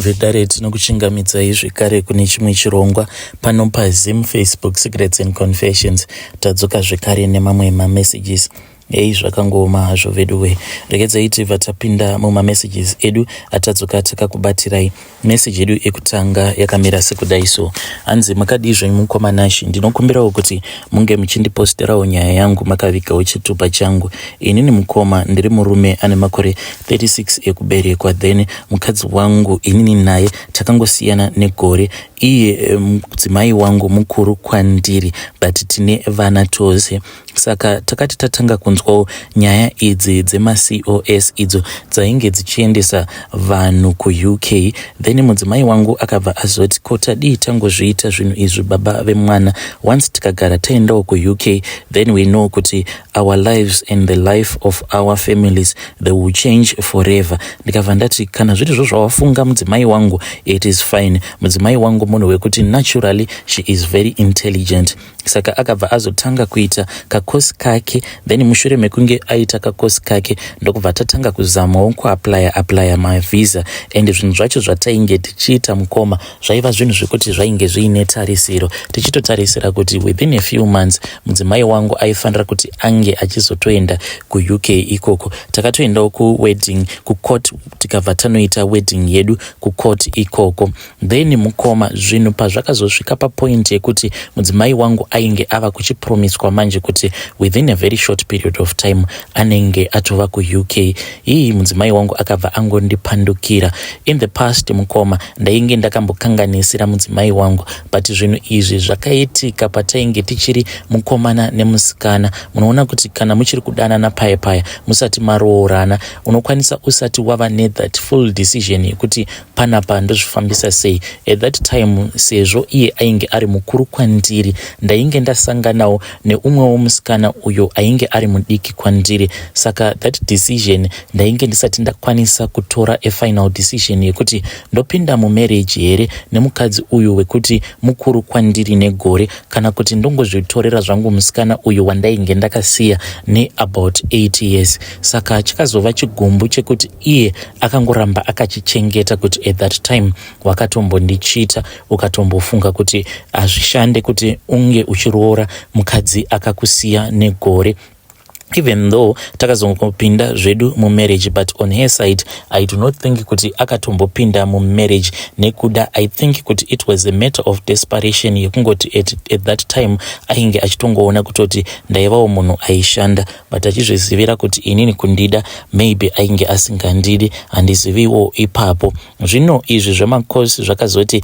Vedare, tinokuchingamidzai zvekare kune chimwe chirongwa pano paZim Facebook Secrets and Confessions. Tadzoka zvekare nemamwe mamessages. Ei, zvakangooma hazvo veduwe. Regedzai tibva tapinda mumamessages edu atadzoka takakubatirai. Message yedu ekutanga yakamira sekudai so. Hanzi, "Makadii zvenyu mukoma Nashi? Ndinokumbirawo kuti munge muchindiposterawo nyaya yangu makavigawo chitupa changu. Inini mukoma, ndiri murume ane makore 36 ekuberekwa. Then mukadzi wangu, inini naye takangosiyana negore. Iye mudzimai wangu mukuru kwandiri, but tine vana tose. Saka takati tatanga kunzwawo nyaya idzi dzemaCOS idzo dzainge dzichiendesa vanhu kuUK, then mudzimai wangu akabva azoti, 'Ko tadii tangozviita zvinhu izvi, baba vemwana? Once tikagara taendawo kuUK, then we know kuti our lives and the life of our families, they will change forever.' Ndikabva ndati, 'Kana zvirizvo zvawafunga mudzimai wangu, it is fine.' Mudzimai wangu munhu wekuti naturally she is very intelligent. Saka akabva azotanga kuita kakosi kake. Then mushure mekunge aita kakosi kake, ndokubva tatanga kuzamawo kuapplya applya mavhisa. And zvinhu zvacho zvatainge tichiita mukoma, zvaiva zvinhu zvekuti zvainge zviine tarisiro, tichitotarisira kuti within a few months mudzimai wangu aifanira kuti ange achizotoenda kuUK ikoko. Takatoendawo kuwedding kucourt, tikabva tanoita wedding yedu kucourt ikoko. Then mukoma, zvinhu pazvakazosvika papoint yekuti mudzimai wangu ainge ava kuchipromiswa manje kuti within a very short period of time anenge atova kuUK, ii, mudzimai wangu akabva angondipandukira. In the past mukoma, ndainge ndakambokanganisira mudzimai wangu, but zvinhu izvi zvakaitika patainge tichiri mukomana nemusikana. Munoona kuti kana muchiri kudanana paya paya, musati maroorana, unokwanisa usati wava nethat full decision yekuti panapa ndozvifambisa sei. At that time, sezvo iye ainge ari mukuru kwandiri, ndainge ndasanganawo neumwewo musikana uyo ainge ari mudiki kwandiri. Saka that decision, ndainge ndisati ndakwanisa kutora a final decision yekuti ndopinda mumarriage here nemukadzi uyu wekuti mukuru kwandiri negore, kana kuti ndongozvitorera zvangu musikana uyu wandainge ndakasiya neabout 8 years. Saka chakazova chigumbu chekuti iye akangoramba akachichengeta kuti at that time wakatombondichita, ukatombofunga kuti hazvishande kuti unge uchiroora mukadzi akakusiya negore. Even though takazongopinda zvedu mumarriage, but on her side I do not think kuti akatombopinda mumarriage nekuda. I think kuti it was a matter of desperation yekungoti at that time ainge achitongoona kutoti ndaivawo munhu aishanda, but achizvizivira kuti inini kundida maybe ainge asingandidi, handiziviwo ipapo. Zvino izvi zvemacourse zvakazoti,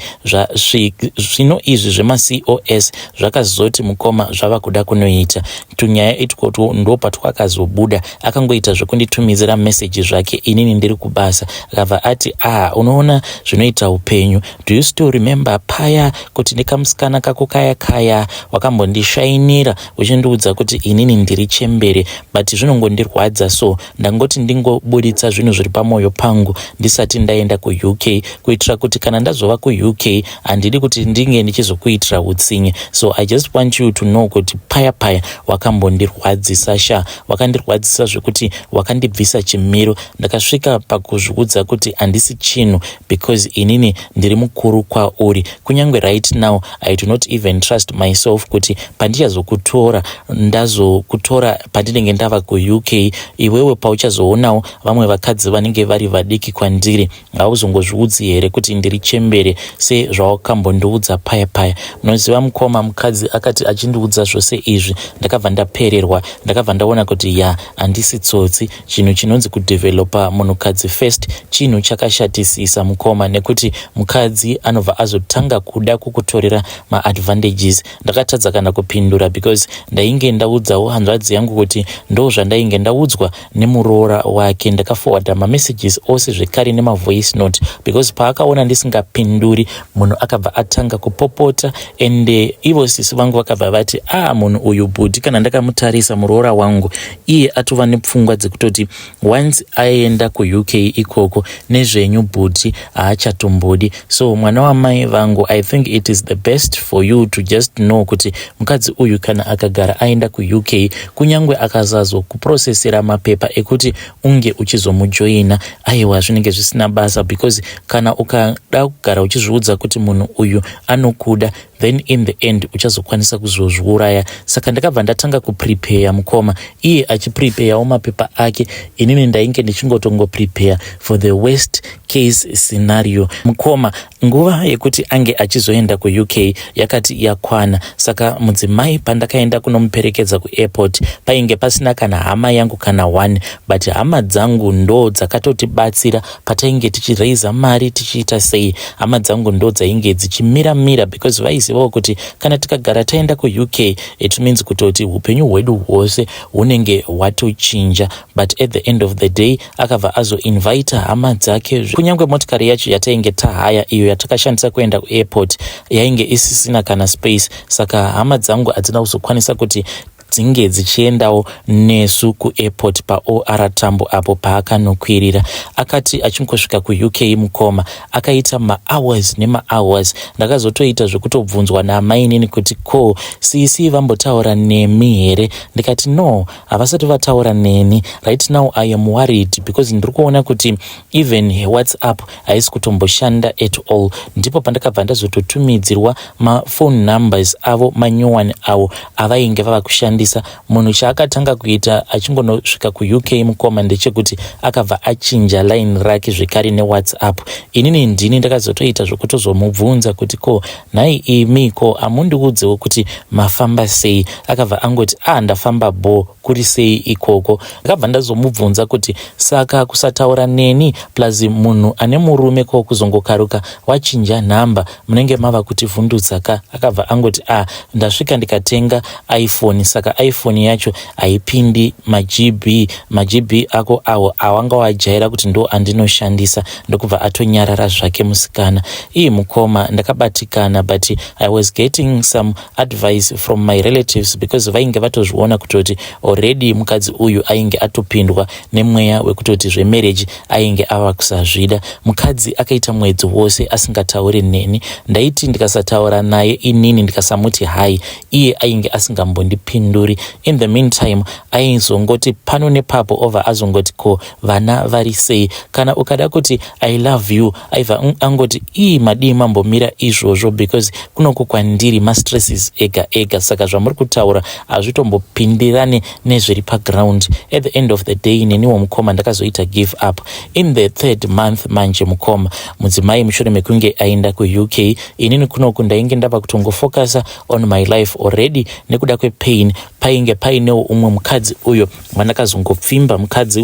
zvino izvi zvemaCOS zvakazoti mukoma, zvava kuda kunoita tunyaya itwotwo, ndo patwakazobuda. Akangoita zvekunditumidzira meseji zvake inini ndiri kubasa. Akabva ati, "Ah, unoona zvinoita upenyu. Do you still remember paya kuti nekamusikana kako kaya kaya wakambondishainira uchindiudza kuti inini ndiri chembere? But zvinongondirwadza, so ndangoti ndingobuditsa zvinhu zviri pamwoyo pangu ndisati ndaenda kuUK, kuitira kuti kana ndazova kuUK handidi kuti ndinge ndichizokuitira utsinye. So I just want you to know kuti paya paya wakambondirwadzisa sha, wakandirwadzisa zvekuti wakandibvisa chimiro. Ndakasvika pakuzviudza kuti handisi chinhu because inini ndiri mukuru kwauri. Kunyange right now I do not even trust myself kuti pandichazokutora, ndazokutora pandinenge ndava kuUK, iwewe pauchazoonawo vamwe vakadzi vanenge vari vadiki kwandiri, hauzongozviudzi here kuti ndiri chembere sezvawakambondiudza paya paya?" Munoziva mukoma, mukadzi akati achindiudza zvose izvi, ndakabva ndapererwa. Ndakabva ndaona kuti ya, handisi tsotsi. Chinhu chinonzi kudevelopa munhukadzi first chinhu chakashatisisa mukoma, nekuti mukadzi anobva azotanga kuda kukutorera maadvantages. Ndakatadza kana kupindura because ndainge ndaudzawo hanzvadzi yangu kuti ndo zvandainge ndaudzwa nemuroora wake. Ndakaforwarda mamessages ose zvekare nemavoice note, because paakaona ndisingapinduri, munhu akabva atanga kupopota. Ende ivo sisi vangu vakabva vati, "A ah, munhu uyu bhudhi, kana ndakamutarisa muroora wangu." wangu. Iye atova nepfungwa dzekutoti once aenda kuUK ikoko, nezvenyu bhuti haachatombodi. So mwana wamai vangu, I think it is the best for you to just know kuti mukadzi uyu kana akagara aenda kuUK, kunyange akasazokuprocessera mapepa ekuti unge uchizomujoina, aiwa, zvinenge zvisina basa, because kana ukada kugara uchizviudza kuti munhu uyu anokuda, then in the end uchazokwanisa kuzozviuraya. Saka ndakabva ndatanga kuprepare, mukoma. Iye achipreparewo mapepa ake, inini ndainge ndichingotongoprepare for the worst case scenario. Mukoma, nguva yekuti ange achizoenda kuUK yakati yakwana. Saka mudzimai pandakaenda kunomuperekedza kuairport, painge pasina kana hama yangu kana one, but hama dzangu ndo dzakatotibatsira patainge tichiraisa mari, tichiita sei. Hama dzangu ndo dzainge dzichimiramira because vaizivawo kuti kana tikagara taenda kuUK, it means kutoti upenyu hwedu hwose hunenge hwatochinja. But at the end of the day akabva azoinvita hama dzake. Kunyange motikari yacho yatainge tahaya, iyo yatakashandisa kuenda kuairport, yainge isisina kana space. Saka hama dzangu hadzina kuzokwanisa kuti dzinge dzichiendawo nesu kuairport paOR Tambo apo paakanokwirira. Akati achingosvika kuUK, mukoma, akaita mahours nemahours. Ndakazotoita zvekutobvunzwa naamainini kuti, "Ko sisi vambotaura nemi here?" Ndikati, "No, havasati vataura neni. Right now I am worried because ndiri kuona kuti even WhatsApp haisi kutomboshanda at all." Ndipo pandakabva ndazototumidzirwa maphone numbers avo manyowani avo avainge vava kushandisa. Munhu chaakatanga kuita achingonosvika kuUK, mukoma, ndechekuti akabva achinja line rake zvekare neWhatsApp. Inini ndini ndakazotoita zvekutozomubvunza kuti, "Ko nhai imi, ko hamundiudzewo kuti mafamba sei?" Akabva angoti, "A ah, ndafamba bo, kuri sei ikoko?" Ndakabva ndazomubvunza kuti, "Saka kusataura neni plus munhu ane murume, ko kuzongokaruka wachinja nhamba, munenge mava kutivhundutsa ka?" Akabva angoti, "A ah, ndasvika ndikatenga iPhone, saka iPhone yacho haipindi maGB, maGB ako awo awanga wajaira kuti ndo andinoshandisa." Ndokubva atonyarara zvake musikana ii. Mukoma, ndakabatikana, but I was getting some advice from my relatives because vainge vatozviona kutoti already mukadzi uyu ainge atopindwa nemweya wekutoti zvemarriage ainge ava kusazvida. Mukadzi akaita mwedzi wose asingatauri neni. Ndaiti ndikasataura naye inini, ndikasamuti hai, iye ainge asingambondipinduri. In the meantime aizongoti pano nepapo obva azongoti, "Ko vana vari sei?" Kana ukada kuti, "I love you," aibva angoti, "Ii, madii mambomira izvozvo, because kunoku kwandiri mastresses ega ega, saka zvamuri kutaura hazvitombopindirane nezviri paground." At the end of the day, neniwo, mukoma, ndakazoita give up. In the third month manje, mukoma, mudzimai mushure mekunge aenda kuUK, inini kunoku ndainge ndava kutongofocusa on my life already nekuda kwepain. Painge painewo umwe mukadzi uyo wandakazongopfimba, mukadzi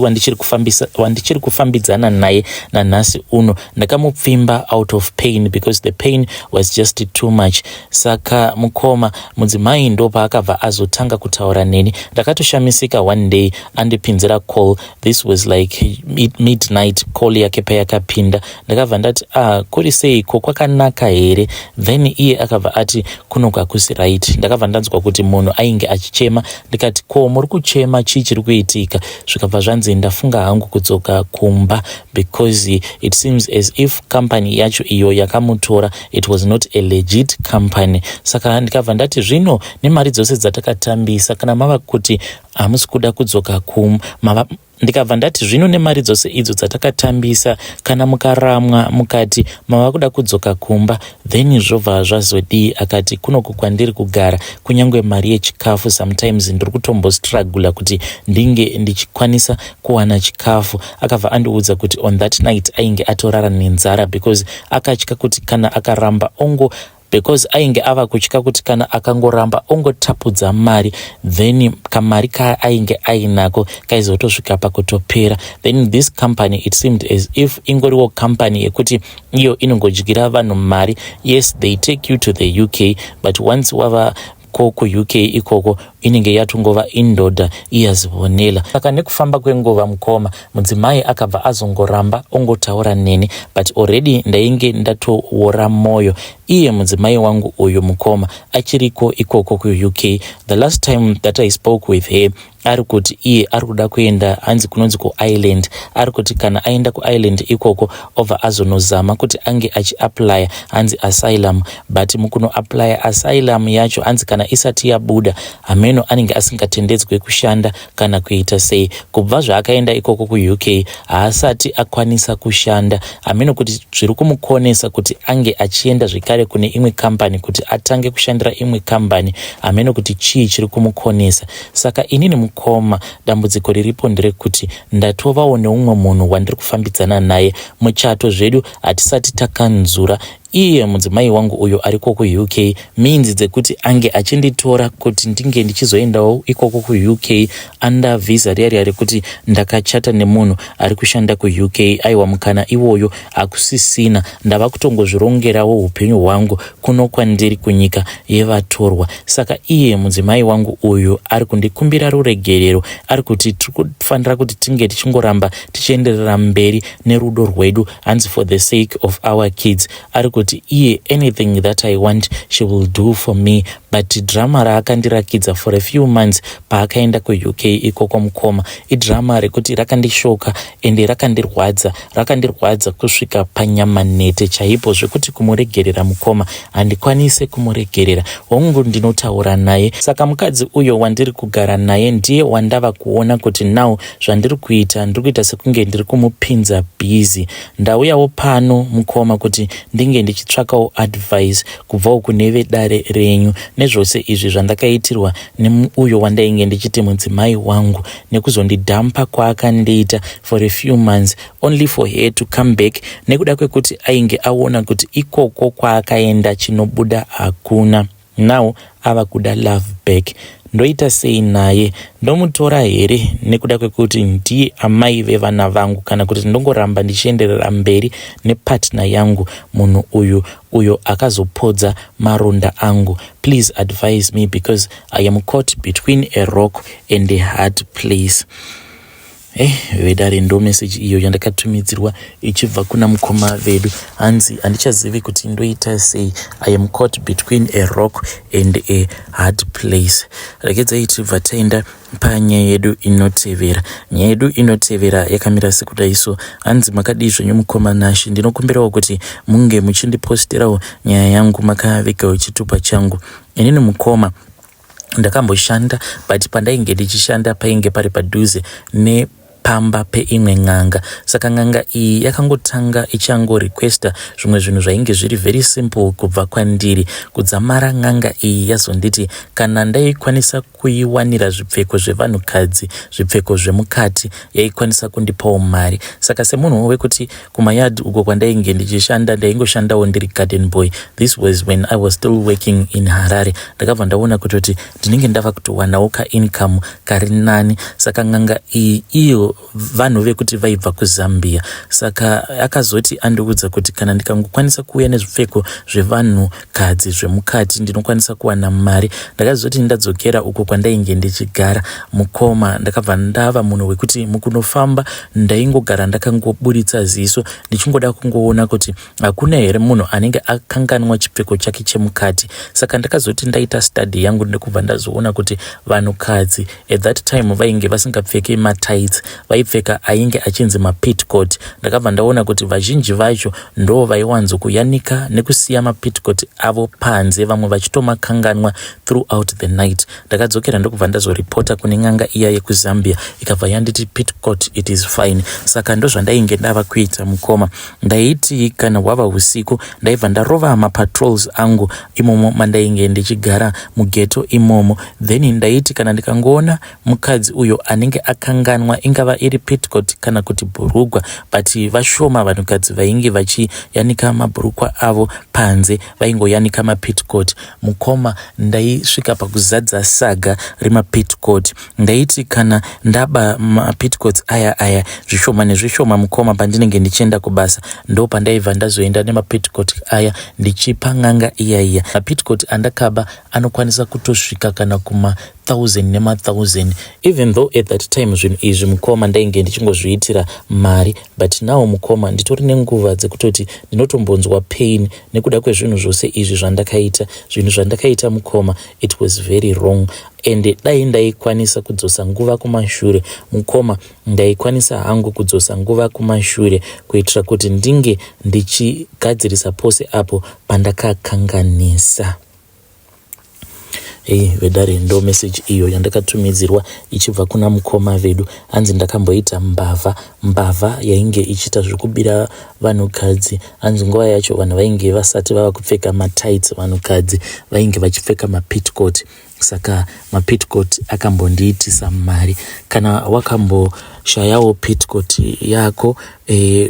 wandichiri kufambidzana naye nanhasi uno. Ndakamupfimba out of pain because the pain was just too much. Saka mukoma, mudzimai ndo paakabva azotanga kutaura neni. Ndakatoshamisika one day andipinzira call. This was like midnight. Call yake payakapinda, ndakabva ndati, "Ah, kuri seiko? Kwakanaka here?" Then iye akabva ati, "Kuno hakusi right." Ndakabva ndanzwa kuti munhu ainge achichema. Ndikati, "Ko muri kuchema? Chii chiri kuitika?" Zvikabva zvanzi, "Ndafunga hangu kudzoka kumba because it seems as if company yacho iyo yakamutora, it was not a legit company." Saka ndikabva ndati, "Zvino nemari dzose dzatakatambisa, kana mava kuti hamusi kuda kudzoka kum mava," ndikabva ndati, "Zvino nemari dzose idzo dzatakatambisa, kana mukaramwa mukati mava kuda kudzoka kumba, then zvobva zvazodii?" Akati, "Kunoku kwandiri kugara, kunyange mari yechikafu sometimes ndiri kutombostrugula kuti ndinge ndichikwanisa kuwana chikafu." Akabva andiudza kuti on that night ainge atorara nenzara because akatya kuti kana akaramba ongo because ainge ava kutya kuti kana akangoramba ongotapudza mari, then kamari kaainge ainako kaizotosvika pakutopera. Then this company, it seemed as if ingoriwo company yekuti iyo inongodyira vanhu mari. Yes, they take you to the UK, but once wava ko kuUK ikoko, inenge yatongova indoda iyazivonela. Saka nekufamba kwenguva mukoma, mudzimai akabva azongoramba ongotaura neni but already ndainge ndatowora moyo. Iye mudzimai wangu uyu mukoma achiriko ikoko kuUK. The last time that I spoke with her, ari kuti iye ari kuda kuenda, hanzi kunonzi kuIreland. Ari kuti kana aenda kuIreland ikoko, obva azonozama kuti ange achiapplya, hanzi asylum, but mukunoapplya asylum yacho, hanzi kana isati yabuda, hameno anenge asingatendedzwe kushanda kana kuita sei. Kubva zvaakaenda ikoko kuUK, haasati akwanisa kushanda. Hameno kuti zviri kumukonesa kuti ange achienda zvekare kune imwe kambani, kuti atange kushandira imwe kambani. Hameno kuti chii chiri kumukonesa. Saka inini mukoma, dambudziko riripo nderekuti ndatovawo neumwe munhu wandiri kufambidzana naye. Muchato zvedu hatisati takanzura. Iye mudzimai wangu uyo ariko kuUK, means dzekuti ange achinditora kuti ndinge ndichizoendawo ikoko kuUK under visa riya riya rekuti ndakachata nemunhu ari kushanda kuUK, aiwa, mukana iwoyo hakusisina. Ndava kutongozvirongerawo upenyu hwangu kuno kwandiri kunyika yevatorwa. Saka iye mudzimai wangu uyu ari kundikumbira ruregerero. Ari kuti tiri kufanira kuti tinge tichingoramba tichienderera mberi nerudo rwedu, hanzi for the sake of our kids. Ari kuti iye anything that I want, she will do for me, but drama raakandirakidza for a few months paakaenda kuUK ikoko mukoma, idrama rekuti rakandishoka ende rakandirwadza, rakandirwadza kusvika panyama nhete chaipo, zvekuti kumuregerera mukoma, handikwanise kumuregerera. Hongu, ndinotaura naye. Saka mukadzi uyo wandiri kugara naye ndiye wandava kuona kuti now zvandiri kuita, ndiri kuita sekunge ndiri kumupinza busy. Ndauyawo pano mukoma kuti ndinge ndichitsvakawo advice kubvawo kune vedare renyu nezvose izvi zvandakaitirwa neuyo wandainge ndichiti mudzimai wangu, nekuzondidhampa kwaakandiita for a few months, only for her to come back nekuda kwekuti ainge aona kuti ikoko kwaakaenda chinobuda hakuna. Now ava kuda love back. Ndoita sei naye? Ndomutora here nekuda kwekuti ndiye amai vevana vangu, kana kuti ndongoramba ndichienderera mberi nepartner yangu, munhu uyu uyo akazopodza maronda angu? Please advise me because I am caught between a rock and a hard place. Vedare, ndo meseji iyo yandakatumidzirwa ichibva kuna mukoma vedu. Hanzi handichazivi kuti ndoita sei, I am caught between a rock and a hard place. Regedzai tibva taenda panyaya yedu inotevera. Nyaya yedu inotevera yakamira sekudai so. Hanzi, makadii zvenyu mukoma Nashi? Ndinokumbirawo kuti munge muchindiposterawo nyaya yangu makavigawo chitupa changu. Inini mukoma ndakamboshanda, but pandainge ndichishanda painge pari padhuze nepamba peimwe n'anga. Saka n'anga iyi yakangotanga ichangorequesta zvimwe zvinhu zvainge zviri very simple kubva kwandiri. Kudzamara n'anga iyi yazonditi kana ndaikwanisa kuiwanira zvipfeko zvevanhukadzi, zvipfeko zvemukati, yaikwanisa kundipawo mari. Saka semunhu wekuti kumayard uko kwandainge ndichishanda, ndaingoshandawo ndiri garden boy, this was when I was still working in Harare, ndakabva ndaona kutoti ndinenge ndava kutowanawo kaincome kari nani. Saka n'anga iyi, iyo vanhu vekuti vaibva kuZambia, saka akazoti andiudza kuti kana ndikangokwanisa kuuya nezvipfeko zvevanhukadzi zvemukati, ndinokwanisa kuwana mari. Ndakazoti ndadzokera uko kwandainge ndichigara mukoma, ndakabva ndava munhu wekuti mukunofamba ndaingogara ndakangoburitsa ziso, ndichingoda kungoona kuti hakuna here munhu anenge akanganwa chipfeko chake chemukati. Saka ndakazoti ndaita study yangu, ndikubva ndazoona kuti vanhukadzi at that time vainge vasingapfeki matights, vaipfeka ainge achinzi mapetticoat. Ndakabva ndaona kuti vazhinji vacho ndo vaiwanzokuyanika nekusiya mapetticoat avo panze, vamwe vachitomakanganwa throughout the night. Ndakadzokera ndokubva ndazoripota kune n'anga iya yekuZambia, ikabva yanditi petticoat, it is fine. Saka ndozvandainge ndava kuita mukoma. Ndaiti kana hwava usiku, ndaibva ndarova mapatrols angu imomo mandainge ndichigara mughetto imomo. Then ndaiti kana ndikangoona mukadzi uyo anenge akanganwa, ingava iri petticoat kana kuti bhurugwa, but vashoma vanhukadzi vainge vachiyanika mabhurukwa avo panze, vaingoyanika mapetticoat. Mukoma, ndaisvika pakuzadza saga remapetticoat. Ndaiti kana ndaba mapetticoats aya aya zvishoma nezvishoma mukoma, pandinenge ndichienda kubasa, ndo pandaibva ndazoenda nemapetticoat aya ndichipa n'anga iya iya. Mapetticoat andakaba anokwanisa kutosvika kana kuma Thousand nemathousand, even though at that time zvinhu izvi, mukoma, ndainge ndichingozviitira mari, but now, mukoma, nditori nenguva dzekutoti ndinotombonzwa pain nekuda kwezvinhu zvose izvi zvandakaita. Zvinhu zvandakaita, mukoma, it was very wrong, and dai ndaikwanisa kudzosa nguva kumashure, mukoma, ndaikwanisa hangu kudzosa nguva kumashure kuitira kuti ndinge ndichigadzirisa pose apo pandakakanganisa. Ei vedare, ndo message iyo yandakatumidzirwa ichibva kuna mukoma vedu. Hanzi ndakamboita mbavha, mbavha yainge ichiita zvekubira vanhukadzi. Hanzi nguva yacho vanhu vainge vasati vava kupfeka matights, vanhukadzi vainge vachipfeka mapetticoat, saka mapetticoat akambondiitisa mari. Kana wakamboshayawo petticoat yako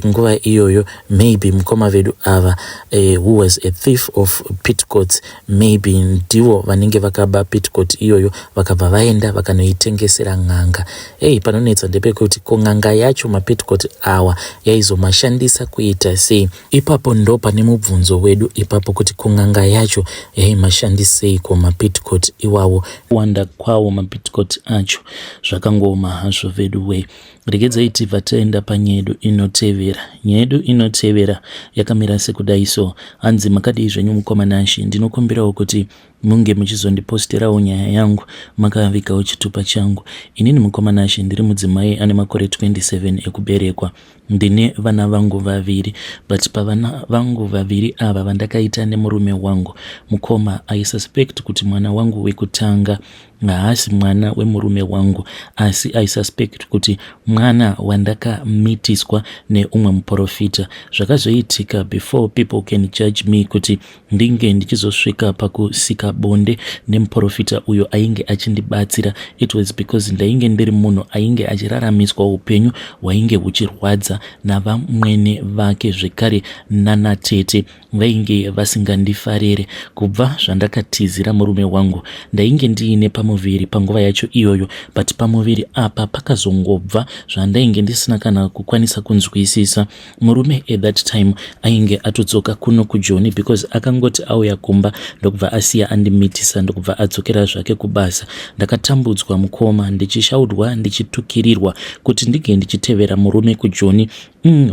nguva iyoyo, maybe mukoma vedu ava who was a thief of petticoats, maybe ndivo vanenge vakaba petticoat iyoyo, vakabva vaenda vakanoitengesera n'anga. Ei, panonetsa ndepekuti ko n'anga yacho mapetticoat awa yaizomashandisa kuita sei? Ipapo ndo pane mubvunzo wedu ipapo, kuti ko n'anga yacho yaimashandisei ko mapetticoat iwawo? Kuwanda kwawo mapetticoat acho, zvakangooma hazvo vedu wei. Regedzai tibva taenda panyaya yedu inotevera. Nyaya yedu inotevera yakamira sekudai so. Hanzi, makadii zvenyu mukoma Nashi? Ndinokumbirawo kuti munge muchizondiposterawo nyaya yangu makavigawo chitupa changu. Inini, mukoma Nashi, ndiri mudzimai ane makore 27 ekuberekwa. Ndine vana vangu vaviri, but pavana vangu vaviri ava vandakaita nemurume wangu, mukoma, I suspect kuti mwana wangu wekutanga haasi mwana wemurume wangu, asi I suspect kuti mwana wandakamitiswa neumwe muprofita. Zvakazoitika, before people can judge me, kuti ndinge ndichizosvika pakusika bonde nemuprofita uyo ainge achindibatsira, it was because ndainge ndiri munhu ainge achiraramiswa upenyu hwainge huchirwadza navamwene vake, zvekare nanatete vainge vasingandifarire. Kubva zvandakatizira murume wangu, ndainge ndiine pamuviri panguva yacho iyoyo, but pamuviri apa pakazongobva zvandainge ndisina kana kukwanisa kunzwisisa. Murume at that time ainge atodzoka kuno kuJoni, because akangoti auya kumba ndokubva asiya andimitisa, ndokubva adzokera zvake kubasa. Ndakatambudzwa, mukoma, ndichishaudwa, ndichitukirirwa kuti ndinge ndichitevera murume kuJoni.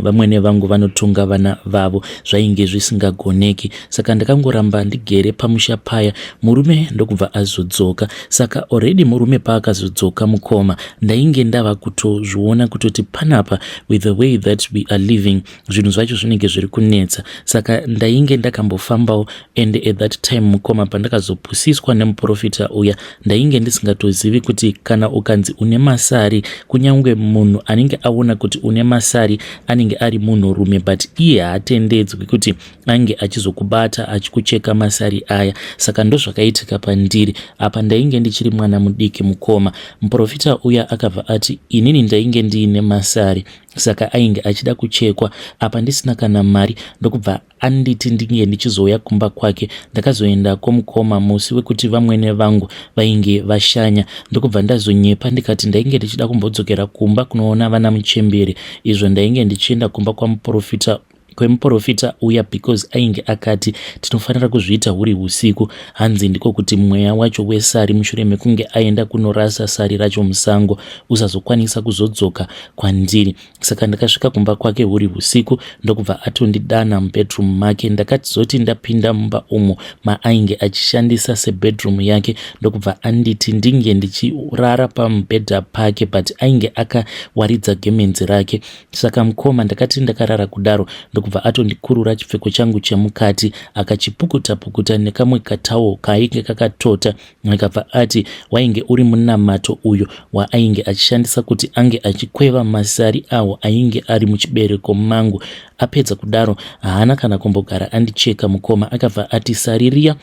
Vamwene vangu vanotonga vana vavo, zvainge zvisingagoneki, saka ndakangoramba ndigere pamusha paya. Murume ndokubva azodzoka. Saka already murume paakazodzoka, mukoma, ndainge ndava kutozviona kutoti panapa, with the way that we are living, zvinhu zvacho zvinenge zviri kunetsa. Saka ndainge ndakambofambawo, and at that time, mukoma, pandakazopusiswa nemuprofita uya, ndainge ndisingatozivi kuti kana ukanzi une masari, kunyange munhu anenge aona kuti une masari anenge ari munhurume, but iye haatendedzwi kuti ange achizokubata achikucheka masari aya. Saka ndozvakaitika pandiri apa. Ndainge ndichiri mwana mudiki, mukoma. Muprofita uya akabva ati inini ndainge ndiine masari, saka ainge achida kuchekwa. Apa ndisina kana mari, ndokubva anditi ndinge ndichizouya kumba kwake. Ndakazoendako, mukoma, musi wekuti vamwene vangu vainge vashanya, ndokubva ndazonyepa ndikati ndainge ndichida kumbodzokera kumba kunoona vana muchembere, izvo ndainge ndichienda kumba kwamuprofita, kwemuprofita uya, because ainge akati tinofanira kuzviita huri usiku. Hanzi ndiko kuti mweya wacho wesari, mushure mekunge aenda kunorasa sari racho musango, usazokwanisa kuzodzoka kwandiri. Saka ndakasvika kumba kwake huri usiku, ndokubva atondidana mubedroom make. Ndakatizoti ndapinda mumba umo maainge achishandisa sebedroom yake, ndokubva anditi ndinge ndichirara pamubhedha pake, but ainge akawaridza gemenzi rake. Saka, mukoma, ndakati ndakarara kudaro, ndokubva atondikurura chipfeko changu chemukati, akachipukuta pukuta nekamwe katawo kaainge kakatota. Akabva ati wainge uri munamato uyo waainge achishandisa kuti ange achikweva masari awo ainge ari muchibereko mangu. Apedza kudaro, haana kana kumbogara andicheka, mukoma. Akabva ati sari riya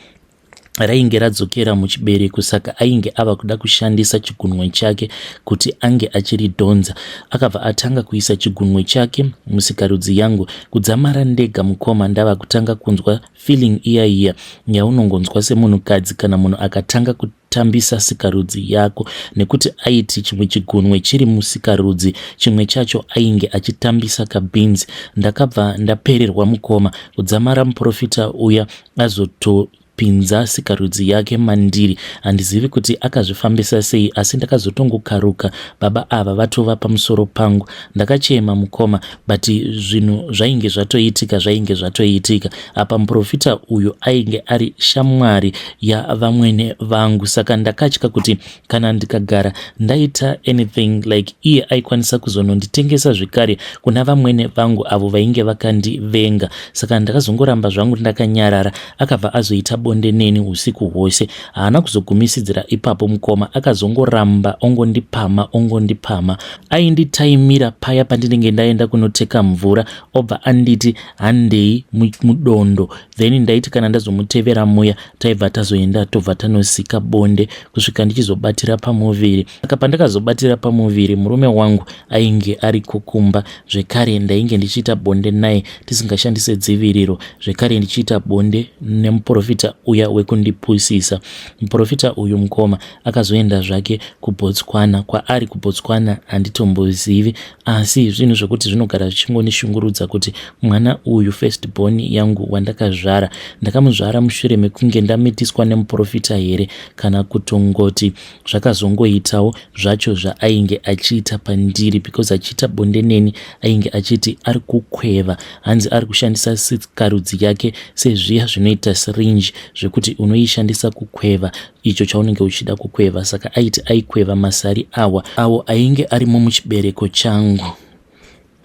rainge radzokera muchibereko, saka ainge ava kuda kushandisa chigunwe chake kuti ange achiridhonza. Akabva atanga kuisa chigunwe chake musikarudzi yangu, kudzamara ndega, mukoma, ndava kutanga kunzwa feeling iya iya yaunongonzwa semunhukadzi kana munhu akatanga kutambisa sikarudzi yako, nekuti aiti chimwe chigunwe chiri musikarudzi, chimwe chacho ainge achitambisa kabhinzi. Ndakabva ndapererwa, mukoma, kudzamara muprofita uya azoto. Akazopinza sikarudzi yake mandiri. Handizivi kuti akazvifambisa sei asi ndakazotongokaruka baba ava vatova pamusoro pangu. Ndakachema mukoma but zvinhu zvainge zvatoitika zvainge zvatoitika. Apa muprofita uyu ainge ari shamwari yavamwene vangu saka ndakatya kuti kana ndikagara ndaita anything like iye aikwanisa kuzononditengesa zvekare kuna vamwene vangu avo vainge vakandivenga. Saka ndakazongoramba zvangu ndakanyarara. Akabva azoita bonde neni usiku hwose. Haana kuzogumisidzira ipapo mukoma, akazongoramba ongondipama ongondipama. Ainditaimira paya pandinenge ndaenda kunoteka mvura obva anditi handei mudondo, then ndaiti kana ndazomutevera muya taibva tazoenda tobva tanosika bonde kusvika ndichizobatira pamuviri. Saka pandakazobatira pamuviri murume wangu ainge ariko kumba zvekare ndainge ndichiita bonde naye tisingashandise dziviriro zvekare ndichiita bonde nemuprofita uya wekundipusisa. Muprofita uyu mukoma akazoenda zvake kuBotswana, kwaari kuBotswana handitombozivi asi zvinhu zvekuti zvinogara zvichingondishungurudza kuti mwana uyu first born yangu wandakazvara ndakamuzvara mushure mekunge ndamitiswa nemuprofita here kana kutongoti zvakazongoitawo zvacho zvaainge achiita pandiri because achiita bonde neni ainge achiti ari kukweva hanzi ari kushandisa sikarudzi yake sezviya zvinoita syringe zvekuti unoishandisa kukweva icho chaunenge uchida kukweva. Saka aiti aikweva masari awa awo ainge arimo muchibereko changu.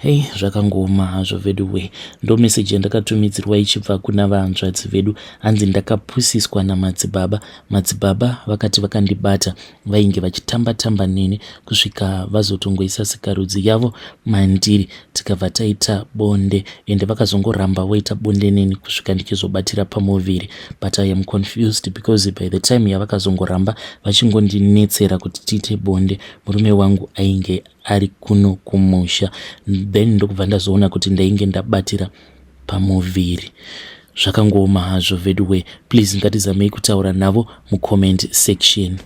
Hei, zvakangooma hazvo veduwe. Ndo meseji yandakatumidzirwa ichibva kuna vahanzvadzi vedu. Hanzi ndakapusiswa namadzibaba. Madzibaba vakati vakandibata vainge vachitamba tamba neni kusvika vazotongoisa sikarudzi yavo mandiri tikabva taita bonde ende vakazongoramba voita bonde neni kusvika ndichizobatira pamuviri. But I am confused because by the time yavakazongoramba vachingondinetsera kuti tiite bonde murume wangu ainge ari kuno kumusha, then ndokubva ndazoona kuti ndainge ndabatira pamuviri. Zvakangooma hazvo veduwe. Please ngatizamei kutaura navo mucomment section.